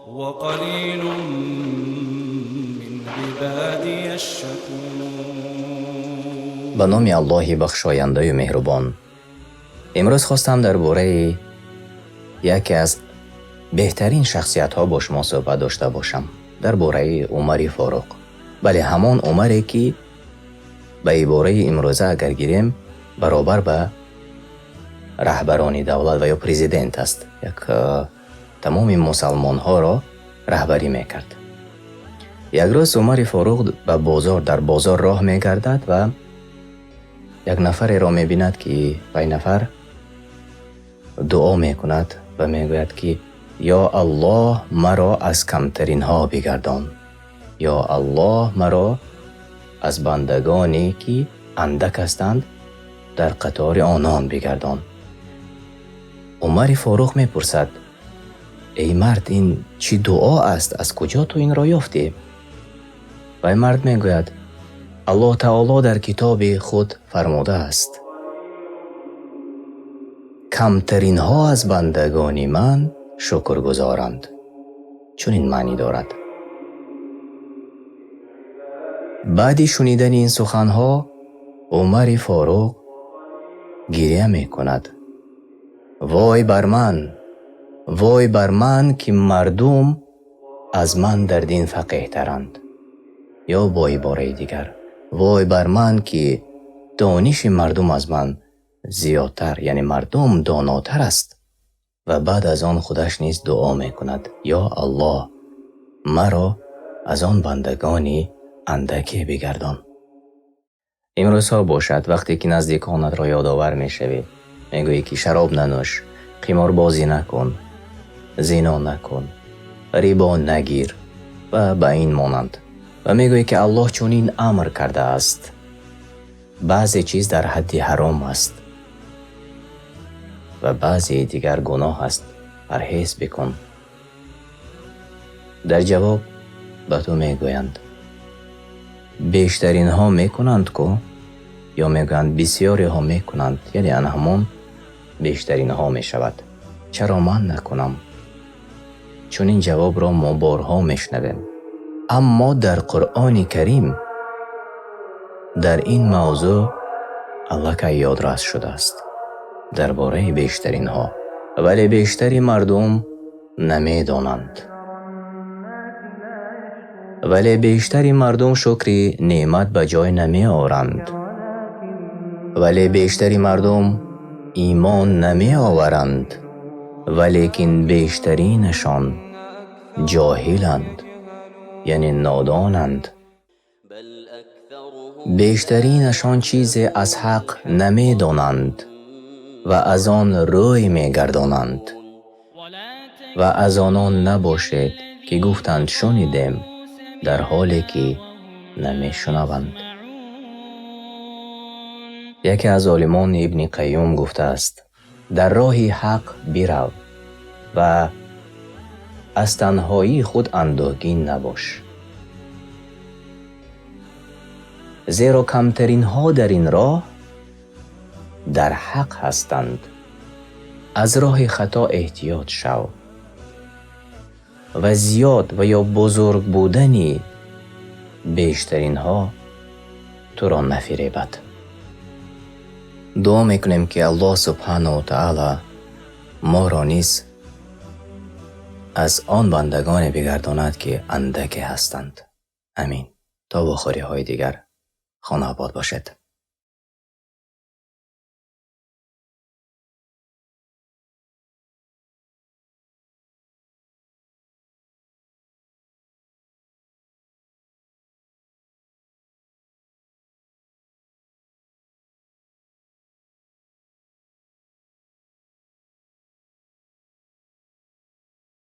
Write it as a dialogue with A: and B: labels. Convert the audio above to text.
A: وقليل من عبادي الشكور.
B: Ба номи Аллоҳи бахшояндаю меҳрубон. Имрӯз хостам дар бораи яке аз беҳтарин шахсиятҳо бо шумо суҳбат дошта бошам, дар бораи Умари Форуқ. Бале, ҳамон Умаре, ки ба ибораи имрӯза агар гирем, баробар ба раҳбарони давлат ва ё президент аст. Як тамоми мусалмонҳоро раҳбарӣ мекард. Як рӯз Умари Форуқ ба бозор, дар бозор роҳ мегардад ва як нафареро мебинад, ки вай нафар дуо мекунад ва мегӯяд, ки: «Ё Аллоҳ, маро аз камтаринҳо бигардон, ё Аллоҳ, маро аз бандагоне, ки андак ҳастанд, дар қатори онон бигардон». Умари Форуқ мепурсад: «Эй мард, ин чӣ дуо аст? Аз куҷо ту инро ёфтӣ?» Вай мард мегӯяд: «Аллоҳ таоло дар китоби худ фармудааст: камтаринҳо аз бандагони ман шукргузоранд». Чунин маънӣ дорад. Баъди шунидани ин суханҳо Умари Форуқ гиря мекунад: «Вой бар ман, вой бар ман, ки мардум аз ман дар дин фақеҳтаранд». Ё бо ибораи дигар: «Вой бар ман, ки дониши мардум аз ман зиёдтар, яъне мардум донотар аст». Ва баъд аз он худаш низ дуо мекунад: «Ё Аллоҳ, маро аз он бандагони андаке бигардон». Имрӯзҳо бошад, вақте ки наздиконатро ёдовар мешавӣ, мегӯӣ, ки шароб нанӯш, қиморбозӣ накун, зино накун, рибо нагир ва ба ин монанд, ва мегӯӣ, ки Аллоҳ чунин амр кардааст, баъзе чиз дар ҳадди ҳаром аст ва баъзеи дигар гуноҳ аст, парҳез бикун. Дар ҷавоб ба ту мегӯянд: «Бештаринҳо мекунанд ку», ё мегӯянд: «Бисёриҳо мекунанд», яъне ана ҳамон бештаринҳо мешавад, чаро ман накунам? Чунин ҷавобро мо борҳо мешунавем. Аммо дар Қуръони Карим дар ин мавзӯъ аллакай ёдрас шудааст дар бораи бештаринҳо: «Вале бештари мардум намедонанд». Вале бештари мардум шукри неъмат ба ҷой намеоранд. Вале бештари мардум имон намеоваранд. Валекин бештаринашон ҷоҳиланд, яъне нодонанд. Бештаринашон чизе аз ҳақ намедонанд ва аз он рӯй мегардонанд. Ва аз онон набошед, ки гуфтанд: «Шунидем», дар ҳоле ки намешунаванд. Яке аз олимон, Ибни Қайюм, гуфтааст: «Дар роҳи ҳақ бирав ва аз танҳоии худ андӯҳгин набош, зеро камтаринҳо дар ин роҳ дар ҳақ ҳастанд. Аз роҳи хато эҳтиёт шав ва зиёд ва ё бузург будани бештаринҳо туро нафиребад». Дуо мекунем, ки Аллоҳ субҳанаҳу таала моро низ аз он бандагоне бигардонад, ки андаке ҳастанд. Амин. То вохӯриҳои дигар хонаобод бошед.